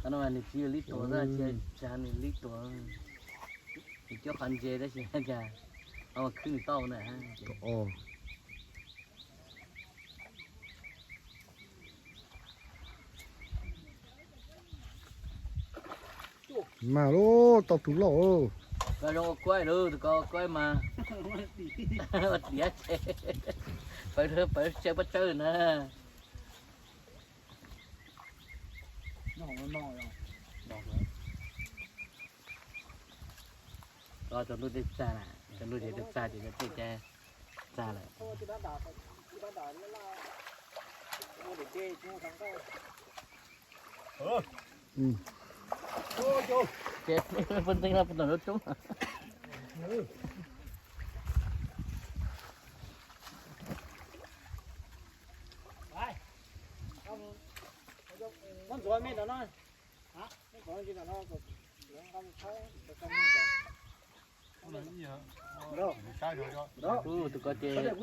Qhov no mas nws tsis yog lib tuam xwb, tsis yog nws lib tuam, nws coj qhov ntse tab sis cas ho khwb nws tau na. Mas lub tau tus loj. Koj zoo ua kuaib lawm, tus ko ua kuaib mas ua tiav ces pawv, pawv tsawg pob tsawg na. Tso ntuj tej txag na, tso ntuj ces tej txag ces tej txag lawm. Ces pw ntxeeg no pw tom lub roob. Tus ko ces Lawv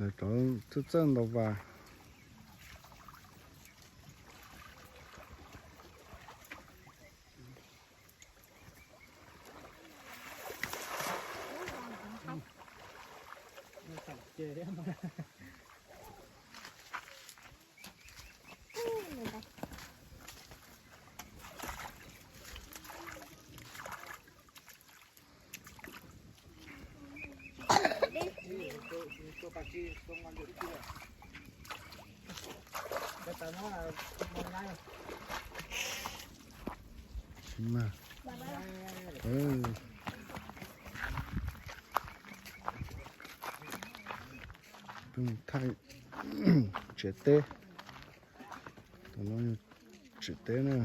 rov txawj txawj ntaus vas. Thaij tsev teb. Tsev teb na.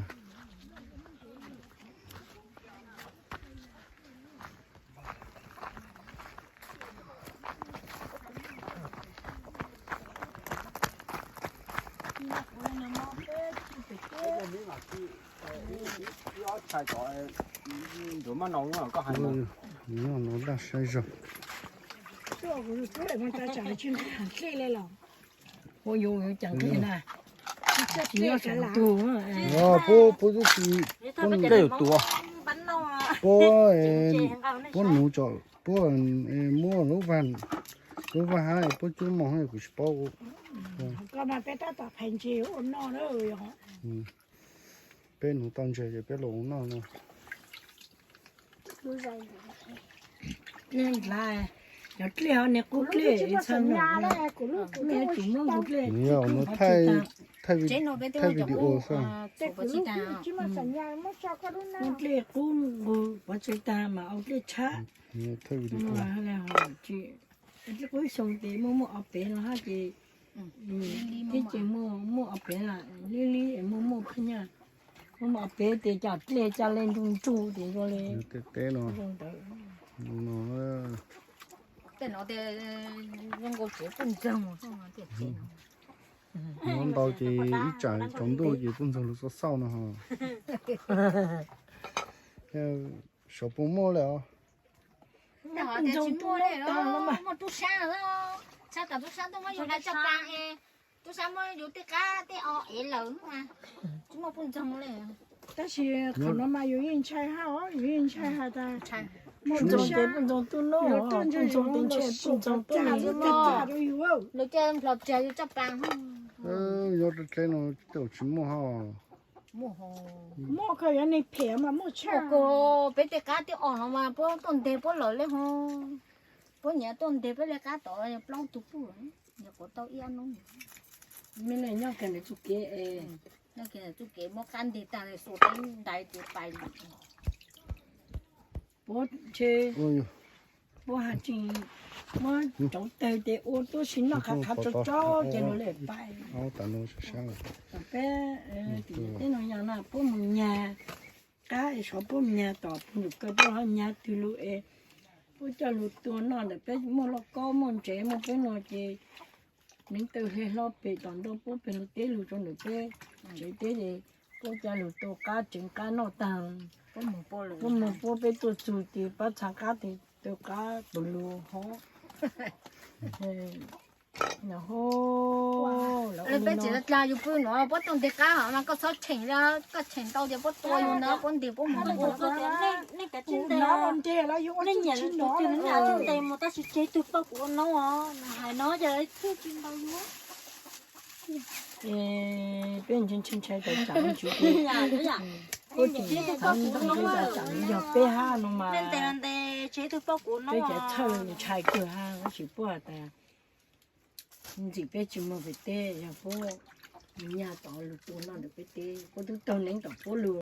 Noj no daj saib zog. Ua yus yus ceem dlej na. Puab, puab twb tsis, puab, puab nuv tso, puab muab lub vaj, lub vaj hab puab cub mog kuv tsis paub. Peb nuv tau ntses ces peb los ua noj no. Cov dlej ho niag qub dlej, txhaj no, muaj ib tug muab nkaus dlej, nws yog nws thaij video xwb. Muab dlej qub nqus pov tseg tag mas ua dlej tshab. Thaij video. Dlej qub xyoo ces muaj muaj ob peb no hab ces, tib ces muaj muaj ob peb lawm, lib lib muaj muaj phaj nyaj. Muaj muaj ob peb ces cov dlej ca le nrug nrug ces zoo le. Tej teb no, tej no zoo nkaus tsev puj ntxoog. Nov ntau ces ib tsam tsaus ntuj ces puj ntxoog lug xauj xauj no ho. Saum puj muaj le os. Puj ntxoog tsis muaj le, muaj tub sab, tshab tom tub sab tuaj muab yus hlais caj pas es tub sab muab yus tej qab tej o ev lawm mas tsis muaj puj ntxoog le. Tab sis qhov no mas yus yeej ntshai hab os, yus yeej ntshai has tas puj ntxoog ces puj ntxoog tuaj noj, puj ntxoog ces ntshai puj ntxoog tuaj noj. Lawv coj nplhos riag yus caj pas. Nyob rau dleb no tej zaum tsis muaj hab. Muaj kawg, yog neeg phem mas muaj tshaj. Peb tej qab tej os no mas puab tuaj nteg puab lawm le ho. Puab nyiam tuaj nteg peb le qab tod plaub tug puj, nyuam qhuav tau ib ob hnub. Mej le nyob kiag ntawm txuj kev, nyob kiag ntawm txuj kev muab qab nteg tag xuas peb ntais ces pais li. Puab ntshe, puab has tseem muab cov tawg ces ua tuab si noj qhav qhav tsau tsau ces luag le pais. Peb tim teb no yog no puab mus nyag qab es xyov puab mus nyag tom puag nram kaw puab los nyag twg lug es puab coj lug tua noj ntawm peb muaj lauj kaub muaj ntsev muaj peb no ces neev taw hle hlo pem tom ntej puab pem lug teb lug rau ntawm peb tsev teb es puab coj lug tua qab tseev qab noj taag. Puab moog puab peb tuaj txug ces pab txha qab tes tua qab tus lug hov. Peb tseem dlaag yug pw nuav puab tuaj nteg qab hov mas koj txhob tsheem, koj tsheem tau ces puab tua yug na, puab nteg puab moog. Tab sis tseg tug pauj kuv ua noob os, hais no ces txhwj tsis ntau yug. Peb ntshai ntshai tau tsam tswv puab tseem tau tsam yog peb hab no mas peb cov txhawj ntshai kawg hab tab sis puab has tas ntxim peb tsis moog pem teb yog puab nyag tod lug tua noj ntawm peb teb, puab tub taug neeb tom puab lug.